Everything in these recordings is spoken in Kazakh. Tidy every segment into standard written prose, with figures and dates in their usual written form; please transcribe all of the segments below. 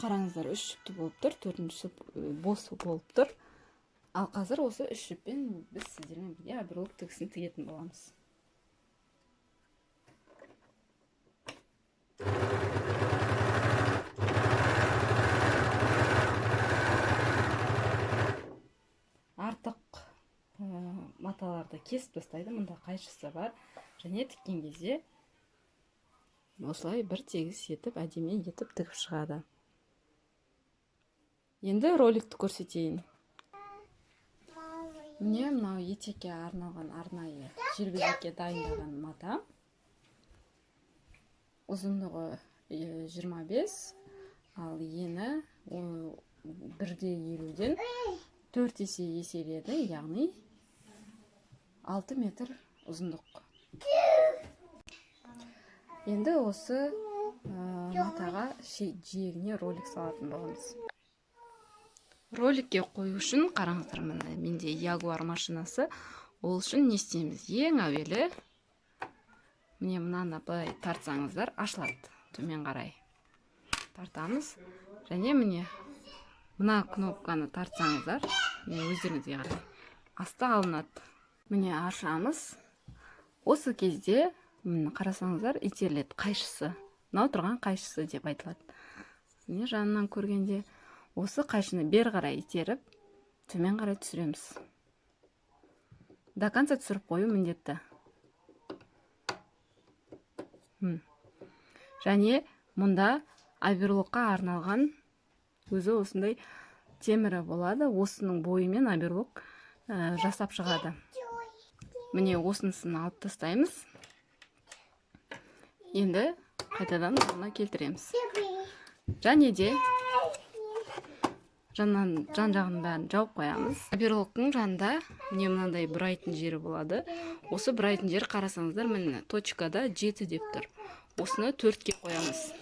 Қараңыздар, 3 жіпті болып тұр, төртіншісі бос болып тұр. Ал қазір осы 3 жіппен біз сіздермен бірге оверлок тігісін тігетін боламыз. Артық маталарды кесіп тастайды. Мұнда қайшысы бар. Және тіккен кезде осылай бір тегіс етіп, әдемі етіп тігіп шығады. Енді роликті көрсетейін. Міне мынау етекке арналған арнайы желбезекке дайындаған мата. Ұзындығы 25, ал ені 1,50-ден 4 есе еселеді, яғни 6 метр ұзындық. Енді осы матаға жиегіне ролик салатын боламыз. Роликке қою үшін қараңыздар, міне менде Ягуар машинасы. Ол үшін не істейміз? Ең әуелі міне мынаны былай тартсаңыздар ашылады, төмен қарай тартамыз. Және міне мына кнопканы тартсаңыздар, міне өздеріңізге қарай асты алынады. Міне ашамыз. Осы кезде міне қарасаңыздар итеріледі қайшысы. Мынау тұрған қайшысы деп айтылады. Міне жанынан көргенде осы қайшыны бері қарай итеріп, төмен қарай түсіреміз. До конца түсіріп қою міндетті. Және мұнда оверлокқа арналған өзі осындай темірі болады. Осының бойымен оверлок жасап шығады. Міне осынысын алып тастаймыз. Енді қайтадан орнына келтіреміз. Және де жан жағын бәрін жауып қоямыз. Оверлоктың жанында міне мынандай бұрайтын жері болады. Осы бұрайтын жері қарасаңыздар, міне точкада 7 деп тұр. Осыны 4-ке қоямыз.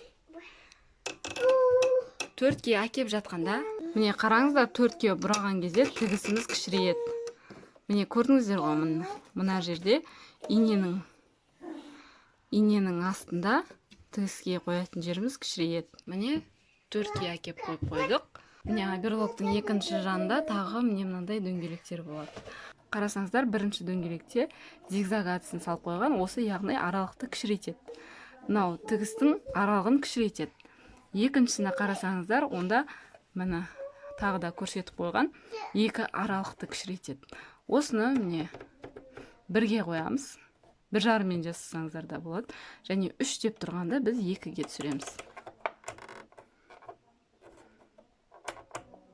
4-ке әкеп жатқанда, міне қараңыздар, 4-ке бұраған кезде тігісіміз кішірейеді. Міне көрдіңіздер ғой, мына жерде иненің астында тігіске қоятын жеріміз кішірейеді. Міне 4-ке әкеп қойып қойдық. Міне оверлоктың екінші жанында тағы міне мынандай дөңгелектер болады. Қарасаңыздар, бірінші дөңгелекте зигзаг әдісін салып қойған, осы яғни аралықты кішірейтеді. Мынау тігістің аралығын кішірейтеді. Екіншісіне қарасаңыздар, онда міне тағы да көрсетіп қойған екі аралықты кішірейтеді. Осыны міне бірге қоямыз. Бір жарыммен жасасаңыздар да болады. Және 3 деп тұрғанда біз 2-ге түсіреміз.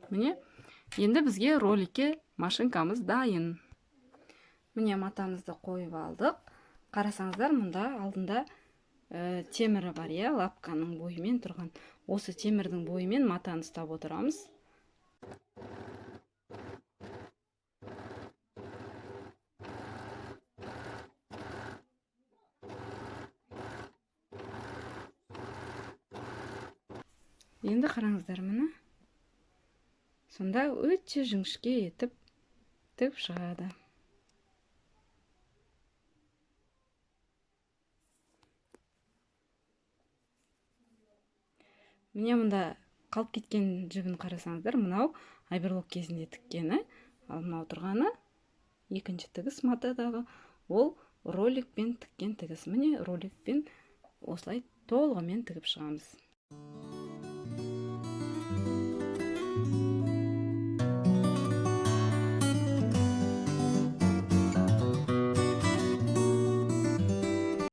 Міне, енді бізге роликке машинкамыз дайын. Міне матамызды қойып алдық. Қарасаңыздар, мұнда алдында темірі бар, иә, лапканың бойымен тұрған. Осы темірдің бойымен матаны ұстап отырамыз. Енді қараңыздар, міне. Сонда өте жіңішке етіп тігіп шығады. Міне мұнда қалып кеткен жібін қарасаңыздар, мынау оверлок кезінде тіккені, ал мынау тұрғаны екінші тігіс матадағы, ол роликпен тіккен тігіс. Міне роликпен осылай толығымен тігіп шығамыз.